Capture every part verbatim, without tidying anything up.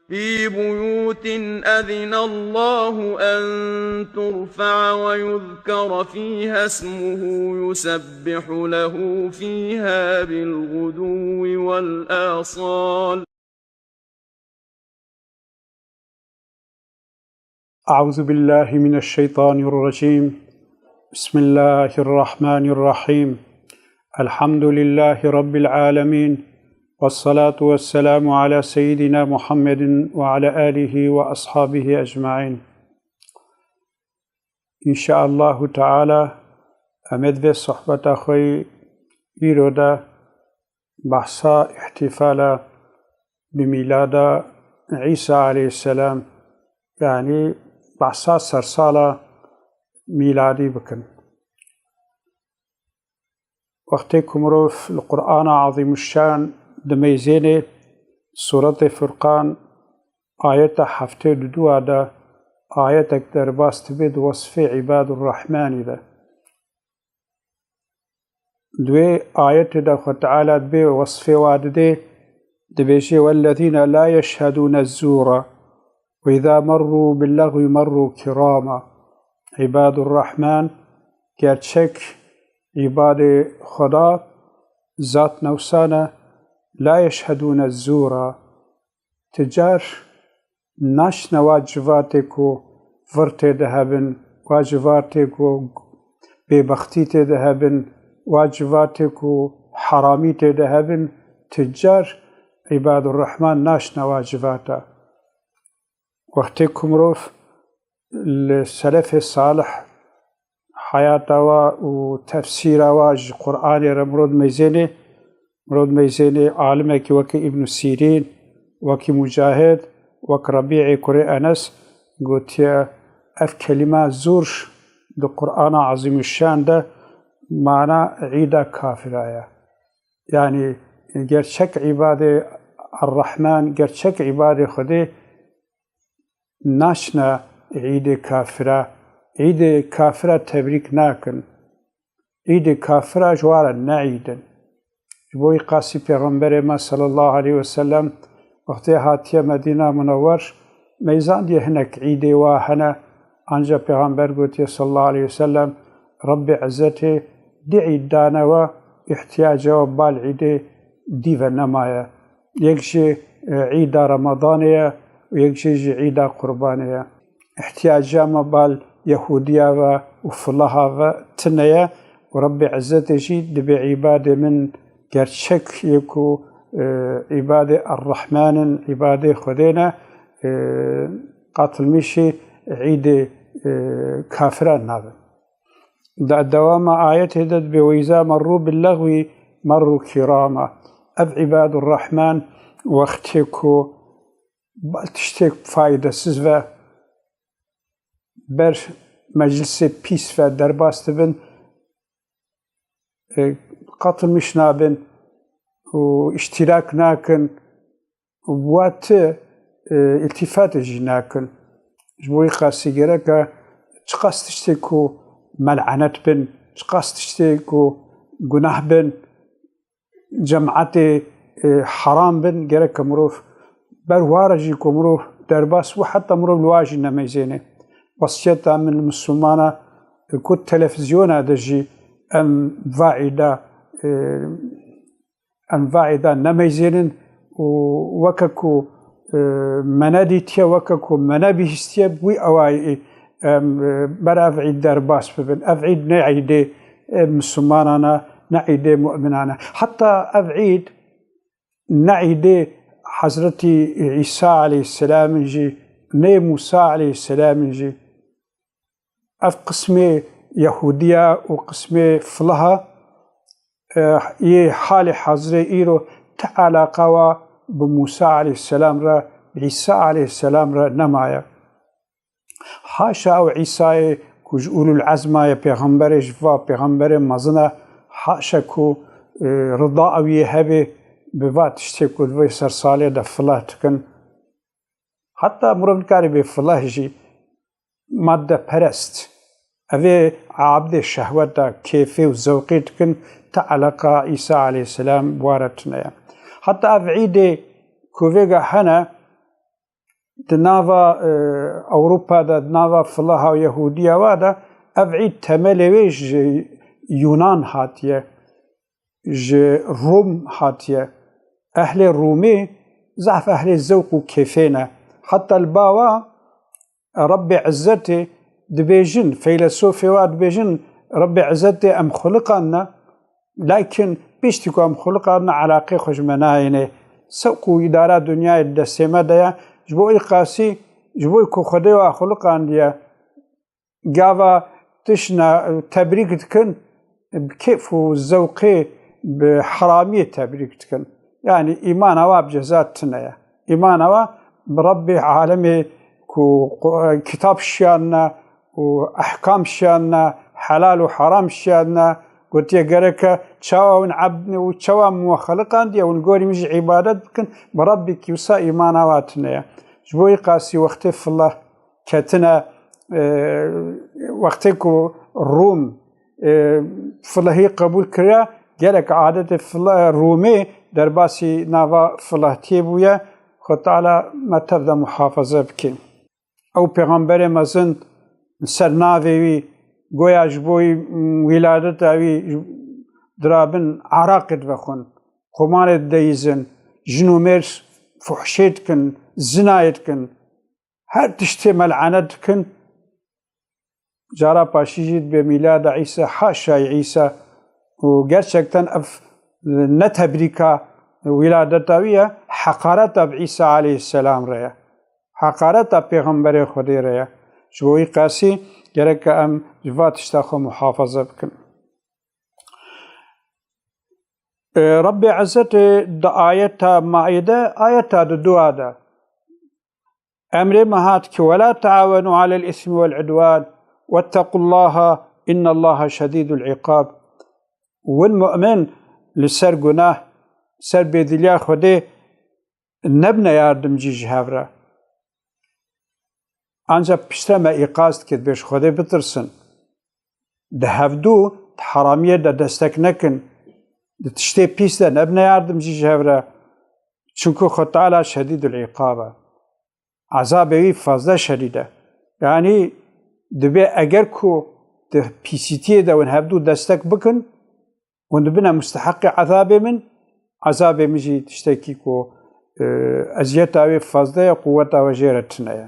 في بيوت أذن الله أن ترفع ويذكر فيها اسمه يسبح له فيها بالغدو والآصال. أعوذ بالله من الشيطان الرجيم. بسم الله الرحمن الرحيم. الحمد لله رب العالمين. والصلاة والسلام على سيدنا محمد وعلى آله وأصحابه أجمعين. إن شاء الله تعالى، em ê di vê sohbeta xwe yî îro de behsa îhtîfala bi mîlada Îsa aleyhisselam, yanî behsa sersala mîladî bikin. Wextê ku mirov li Qur'ana Azîmuşşan dimeyzênê, Sûretê Furqan, ayeta heftê û dua de ayetek derbas dibe di wesfê Îbadur Rehmanî de. Di wê ayetê de Xwe Teala dibê wesfê wa didê, dibêje: "Wellezîne la yeşhedûne zûra ve izâ merrû billehwî merrû kirâma." Îbadur Rehman, gerçek îbadê Xweda, zat newsane, la yeşhedûne zûra, ti car naşne wa civatê ku vir tê de hebin, wa civatê ku bêbextî tê de hebin, wa civatê ku heramî tê de hebin, ti car Îbadur Rehman naşne wa civata. Wextê ku mirov li selefê salih heyata wa û tefsîra wa ji Qur'anê re mirov dimeyzênê, mirov dimeyzênê alimekî wekî Îbn Sîrîn, wekî Mûcahid, wek Rebî'ê kurê Enes gotiye, ev kelîma zûr di Qur'ana Azîmuşşan de mana îda kafira ye. Yanî gerçek îbadê Errehman, gerçek îbadê Xwedê naçine îdê kafira, îdê kafira tebrîk nakin. Îdê kafira ji wan re ne îd in. Ji bo wî qasî Pêxemberê me sallallahu aleyhi ve sellem wextê hatiye Medîna Munewwer, meyzandiye hinek îdê wa hene, anca Pêxember gotiye sallallahu aleyhi ve sellem, Rebbê Izzetê du îd dane we, îhtiyaca we bal îdê dî ve nemaye. Yek jî, e, îda Remadanê ye û yek jî ji îda Qurbanê ye. Îhtiyaca me bal Yehûdiya ve û filaha ve tune ye û Rebbê Izzetê jî dibê îbadê min gerçek yê ku, e, îbadê Errehman in, îbadê Xwedê ne, e, qatilmîşî îdê, e, kafiran nabin. Di dewama ayetê de dibê, "Ve izâ merrû billehwî merrû kirâma." Ev Îbadur Rehman wextê ku bal tiştê faydesiz ve ber meclisê pîs ve derbas dibin, e, qatilmîş nabin û îştîrak nakin û bi wa ti, e, îltîfatê jî nakin. Ji bo wî qasî gereke çiqas tiştê ku mel'enet bin, çiqas tiştê ku gunah bin, cemaetê, e, heram bin, gereke mirov ber wa re jî ku mirov derbas bû, heta mirov li wa jî nemeyzêne. Wesiyeta min li Mislimana, e, ku televîzyona de jî em va îda, e, em va îda nemeyzênin û weke ku, e, me nedîtiye, weke ku me nebihîstiye, bi wî awayî em, e, ber ev îd derbas bibin. Ev îd ne îdê, e, Mislimanan e, ne îdê mu'minan e. Heta ev îd ne îdê Hezretî Îsa aleyhisselam in jî, ne Mûsa aleyhisselam in jî. Ev qismê Yehûdiya û qismê filaha, e, yê halê hazirê îro ti alaqa wa bi Mûsa aleyhisselam re, bi Îsa aleyhisselam re nemaye. Haşa ew Îsayê ku ji ulul ezma ye, pêxemberê ji va pêxemberê mezin e, haşa ku, e, rida ew yê hebe bi va tiştê ku di vê sersalê de filah dikin. Heta mirov nikare bê filah jî, maddeperest. Ev ê abidê şehweta, kêfê û zewqê dikin, ti eleqa Îsa aleyhisselam bi wa re tune ye. Heta ev îdê ku vêga hene, Di nava, e, Ewropa de, di nava filaha Yehûdiya wa de, ev îd temelê wê ji Yunan hatiye, ji Rûm hatiye. Ehlê Rûmê zehf ehlê zewq û kêfê ne. Heta li ba wa Rebbê Izzetê dibêjin, feylesofê wa dibêjin, Rebbê Izzetê em xuliqandine, lakin piştî ku em xuliqandine, eleqê xwe ji me nayêne. Sewq û îdara dinyayê di destê me de ye. Ji bo îqasî, ji bo ku Xwedê wa xuliqandiye, gava tiştine tebrîk dikin, bi kêf û zewqê, bi heramiyê tebrîk dikin. Yanî îmana wa bi ceza tune ye. Îmana wa bi Rebbê alemê ku Qu-, kitab şiyandine û ehkam şiyandine, helal û heram şiyandine, gotiye gereke çawa hûn ebd û çawa min we xeliqandiye, hûn gorî min jî îbadet bikin, bi Rebbekî wisa îmana wa tune ye. Ji bo îqasî wextê file ketine, e, wextê ku Rûm, e, filehî qebûl kiriya, gelek adetê file-, Rûmê derbasî nava filehtiyê bûye. Xwe Teala me tev de muhafaze bike. Ew pêxemberê mezin li ser navê wî goya ji bo wî, wîladeta wî dirabin Iraqê divexwin, qomarê dideyizin, jin û mêr fuhşê dikin, zinayê dikin. Her tiştê mel'ene dikin. Cara paşî jî dibê mîlada Îsa, haşa Îsa. Û gerçekten ev ne tebrîka wîladeta wî ye, heqareta bi Îsa aleyhisselam re ye. Heqareta pêxemberê Xwedê re ye. Ji bo wî qasî gereke em ji va tişta xwe muhafaza bikin. Ê, Rebbê Izzetê di ayeta Maîde, ayeta di dua de emrê me hat ki, "Wela teawenu alel ismi wel udwan, wettequllaha, innallaha şedîdul iqab." Win mu'min li ser gunah, ser bêdiliya Xwedê nebine yardimcî ji hev re. Ancak piştre me îqaz dike, dibê ji Xwedê bitirsin. Di hevdû di heramiyê de destek nekin. Di tiştê pîs de nebine yardimcî ji hev re. Çunku Xwe Teala şedîdul îqab e. Ezabê wî fazla şedîd e. Yanî dibê eger ku di pîsîtiyê de hûn hevdû destek bikin, hûn dibine musteheqê ezabê min, ezabê min jî tiştekî ku, e, eziyeta wê fazla ye, quweta wê jê re tune ye.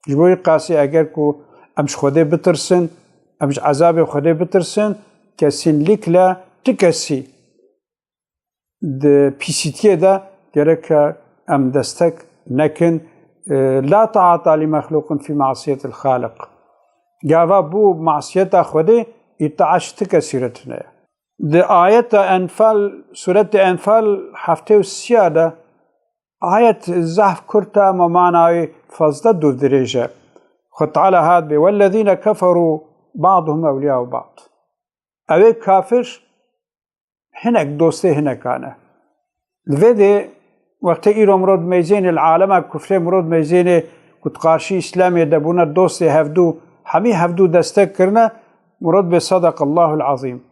Ji bo wî qasî eger ku em ji Xwedê bitirsin, em ji ezabê Xwedê bitirsin, kesînlikle ti kesî di pîsîtiyê de gereke em destek nekin. E, La taata li mexluqin fî masiyetil xaliq. Gava bû masiyeta Xwedê, îtaa ji ti kesî re tune ye. Di ayeta Enfal, Sûretê Enfal heftê û sîya de, ayet zehf kurt e, ama mana wê fazla dûr dirêj e. Xwe Teala hat bê, "Wellezîne keferû ba'duhum ewliya'u ba'd." Ew ê kafir hinek dostê hinekan e. Li vê dê wextê îro mirov dimeyzênê, li alema kufrê mirov dimeyzênê ku di qarşî Îslamê de bûne dostê hevdû, hemî hevdû destek kirine, mirov dibê, "Sadakallahul azîm."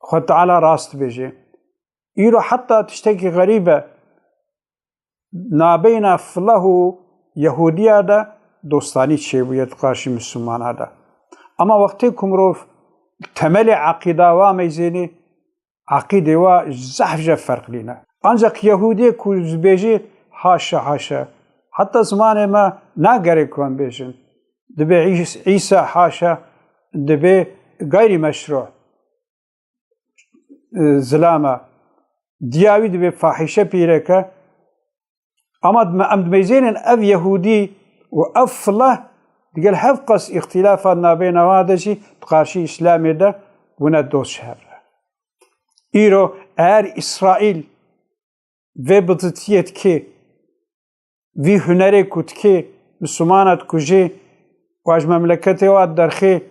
Xwe Teala rast dibêje. Îro heta tiştekî xerîb e. Nabeyna filah û Yehûdiya de dostanî çêbûye di qarşî Mislimana de. Ama wextê ku mirov temelê eqîda wa meyzênê, eqîdê wa zehf je ferqlî ne. Ancak Yehûdiyê ku dibêjê, haşa, haşa, heta zimanê me nagerê ku em bêjin. Dibê Îs-, Îsa, haşa, dibê gayrî meşrû, e, zilam e. Diya wî dibê fahîşe pîreke. Ama dime-, em dimeyzênin ev Yehûdî û ev filah digel hevqas îxtîlafa nabeyna wa de jî di qarşî Îslamê de bûne dost ji hev re. Îro eğer Îsraîl vê bizitiyê dikê, vî hunerê ku dikê, Mislimana dikujê û ji memleketê wa derxê,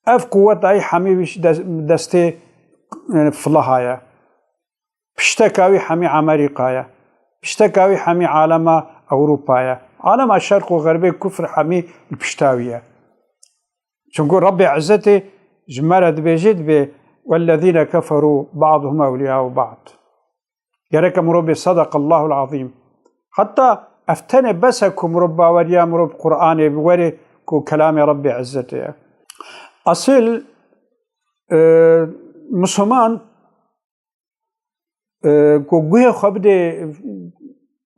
ev quweta wî hemî wî de-, destê, e, filaha ye. Pişteka wî hemî Amerîka ye. Pişteka wî hemî alema Ewropa ye. Alema şerq û xerbê kufr hemî li pişta wî ye. Çunku Rebbê Izzetê ji me re dibêje, dibê, "Wellezîne keferû ba'duhum ewliya'u ba'd." Gereke mirov bê sadaqallahul azîm. Heta ev tenê bes e ku mirov baweriya mirov bi Qur'anê bi werê ku kelamê Rebbê Izzetê ye. Asil, e, Musulman, e, ku guhê xwe bidê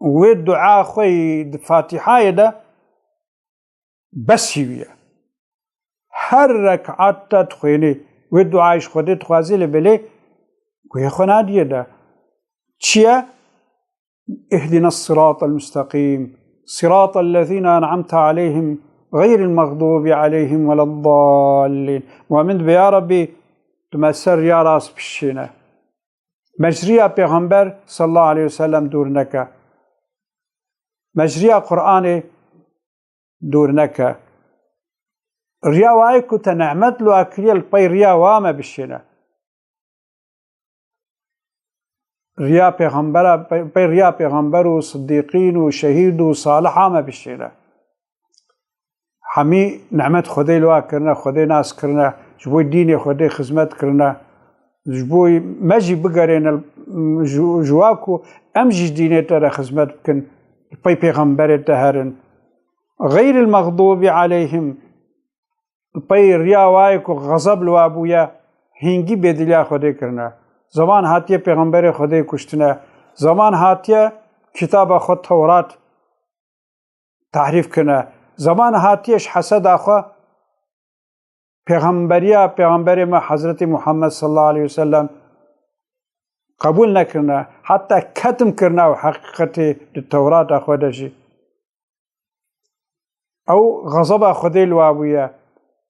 wê dua xwe yî di Fatîhayê de, besî wî ye. Her rekat te dixwênî, wê duayê ji Xwedê dixwazî lê belê guhê xwe nadiyê de. Çi ye? اهدنا الصراط المستقيم، صراط الذين أنعمت عليهم، غير المغضوب عليهم ولا الضالين. Wa min dibe, ya Rabbî, tu me ser riya rast bişîne. Me ji riya Pêxember sallallahu aleyhi ve sellem dûr neke. Me ji riya Qur'anê dûr neke. Riya wayê ku te nehmet li wa kiriye, li pey riya wa me bişêne. Riya pêxembera, pey, pey riya pêxember û sidîqîn û şehîd û saliha me bişêne. Hemî nehmet Xwedê li wa kirine, Xwedê nas kirine, ji bo dînê Xwedê xizmet kirine. Ji bo me jî bigerêne, ji, ji wa ku em jî dînê te re xizmet bikin, li pey pêxemberê te herin. Xeyril mexdûbî aleyhim, li pey riya wayê ku xezeb li wa bûye, hîngî bêdiliya Xwedê kirine. Zeman hatiye pêxemberê Xwedê kuştine. Zeman hatiye kitaba xwe Tewrat tahrîf kirine. Zeman hatiye ji heseda xwe pêxemberiya pêxemberê me Hezretî Muhammed sallallahu aleyhi ve sellem qebûl nekirine. Heta ketim kirine ew heqîqetê di Tewrata xwe de jî. Ew xezeba Xwedê li wa bûye.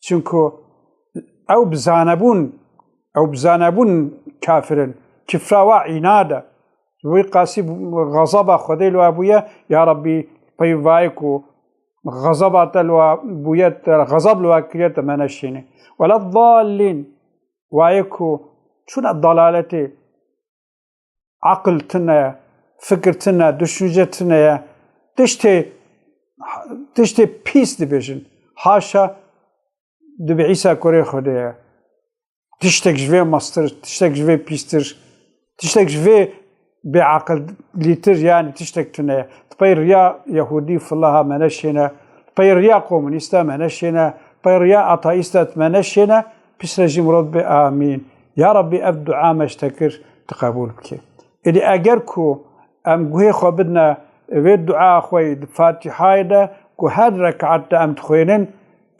Çimku ew bi zanebûn, ew bi zanebûn kafir in. Kifra wa înad e. Ji bo wî qasî xezeba Xwedê li wa bûye, ya Rabbî, pey vayê ku xezeba te li wa bûye, te xezab li wa kiriye, te me neşînî. Wela dallîn, wayê ku çûne dalaletê, aqil tune ye, fikir tune, düşünce tune ye, tiştê, tiştê pîs dibêjin. Haşa, dibe Îsa kurê Xwedê ye. Tiştek ji vê mestir, tiştek ji vê pîstir, tiştek ji vê bêaqilîtir, yanî tiştek tune ye. Di pey riya Yehûdî filaha me neşêne, di pey riya komunîsta me neşêne, di pey riya ateîsta me neşêne, piştre jî mirov bê amîn. Ya Rabbî, ev dua me ji te kir, tu qebûl bikî. Êdî eger ku em guhê xwe bidine vê dua xwe yî di Fatîhayê de, ku her rekat de em dixwênin,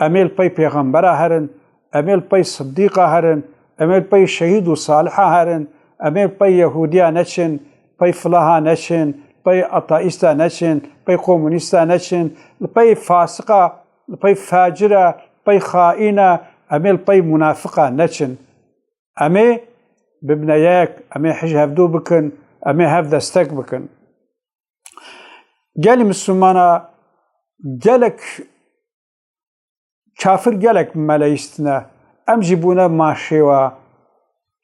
em ê li pey pêxembera herin, em ê li pey sidîqa herin, em ê li pey şehîd û saliha herin, em ê li pey yehûdiya neçin, pey filaha neçin, pey ateîsta neçin, pey komunîsta neçin, li pey fasiqa, li pey facira, li pey xaîna, em ê li pey munafiqa neçin. Em ê bibine yek, em ê hij hevdû bikin, em ê hev destek bikin. Gelî Mislimana gelek kafir gelek meleyîstine. Em jî bûne maşêwa.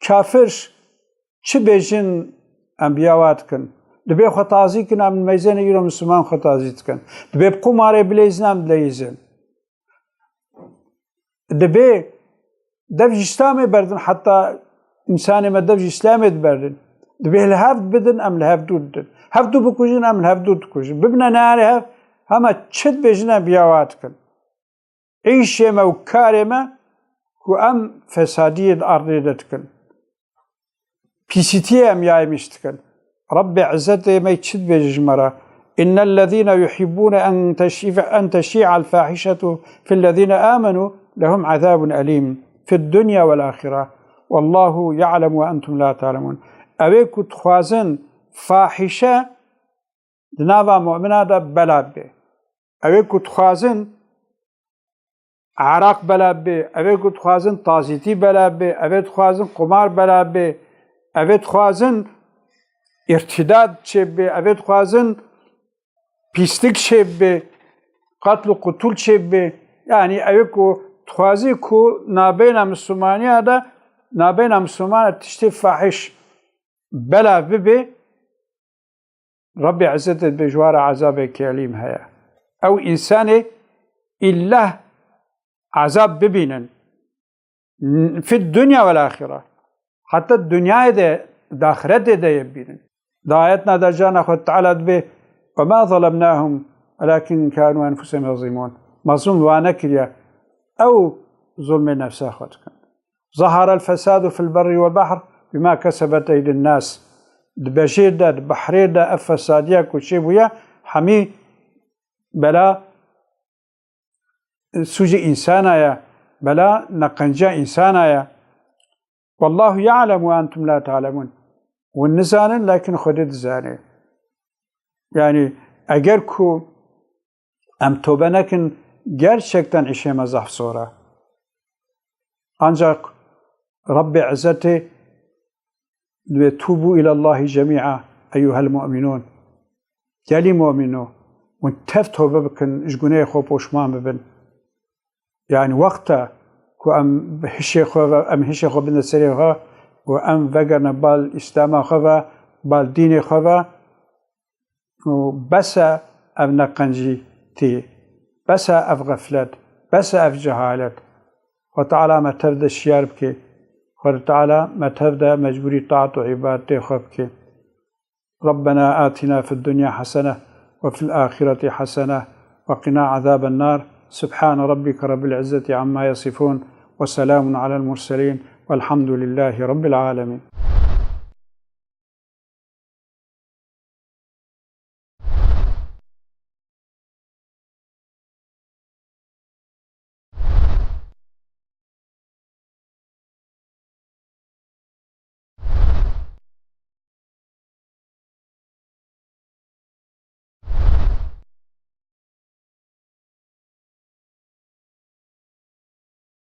Kafir çi bêjin em biya wa dikin. Dibê xwe tazî kin, em meyzêne îro Misliman xwe tazî dikin. Dibê bi qumarê bileyzin, em dileyzin. Dibê dev ji Îslamê berdin, heta însanê me dev ji Îslamê diberin. Dibê li hev bidin, em li hev dû didin. Hev dû bikujin, em li hev dû dikujin. Bibine neyarê hev, hema çi dibêjin em biya wa dikin. Îşê me û karê me ku em fesadiyê di erdê de dikin. Pîsîtiyê em ya êmîş dikin. Rebbê Izzetê me çi dibêje ji me re? Innellezîne yuhibbûne en teşî-, en teşî'el fahişetu fillezîne âmenû lehum azabun elîm fid dunya vel ahire. Wallahu ya'lem ve entum la ta'lemûn. Ew ê ku dixwazin fahişe di nava mu'mina de bela bibe. Ew ê ku dixwazin Iraq bela bibe, ev ê ku dixwazin tazîtî bela bibe, ev ê dixwazin qumar bela bibe, ev ê dixwazin îrtîdad çêbibe, ev ê dixwazin pîslik çêbibe, qetl û qutûl çêbibe. Yanî ev ê ku dixwazî ku nabeyna Mislimaniya de, nabeyna Misliman de tiştê fahiş bela bibe, Rebbê Izzetê dibê ji wan re ezabekî elîm heye. Ew însanê îllah ezab bibînin. Fid dunya vel ahire. Heta dinyayê de, di axiretê de yê bibînin. Di ayetna de carna Xwedê Teala dibê, "Ve ma zalemnahum, welakin kanu enfusehum yezlimûn." Mezlûm wa nekiriye, ew zulmê nefsa xwe dikin. "Zahara el-fesadu fil berri wel bahr bima kesebet eydin nas." Di bejêr de, di behrê de ev fesadiya ku çêbûye, hemî bela sûcê însana ye, bela neqenciya însana ye. "Wallahu ya'lem ve entum la ta'lemûn." Hûn nizanin, lakin Xwedê dizane. Yani, eger ku em tobe nekin, gerçekten îşê me zehf zor e. Ancak Rabbê Izzetê dibê, "Tubu ilallahi cemî'a eyyuhel mu'minûn." Gelî mu'mîno, hûn tev tobe bikin, ji gunehê xwe poşman bibin. Yani wext e ku em hişê xwe ve, em hişê xwe bidin serê xwe û em vegerine bal Îslama xwe ve, bal dînê xwe ve û bes e ev neqencîtî, bes e ev xeflet, bes e ev cehalet. Xwe Teala me tev de şiyar bike. Xwe Teala me tev de mecbûrî taat û îbadetê xwe bike. ربنا آتنا في الدنيا حسنة وفي الآخرة حسنة وقنا عذاب النار. سبحان ربك رب العزة عما يصفون وسلام على المرسلين والحمد لله رب العالمين.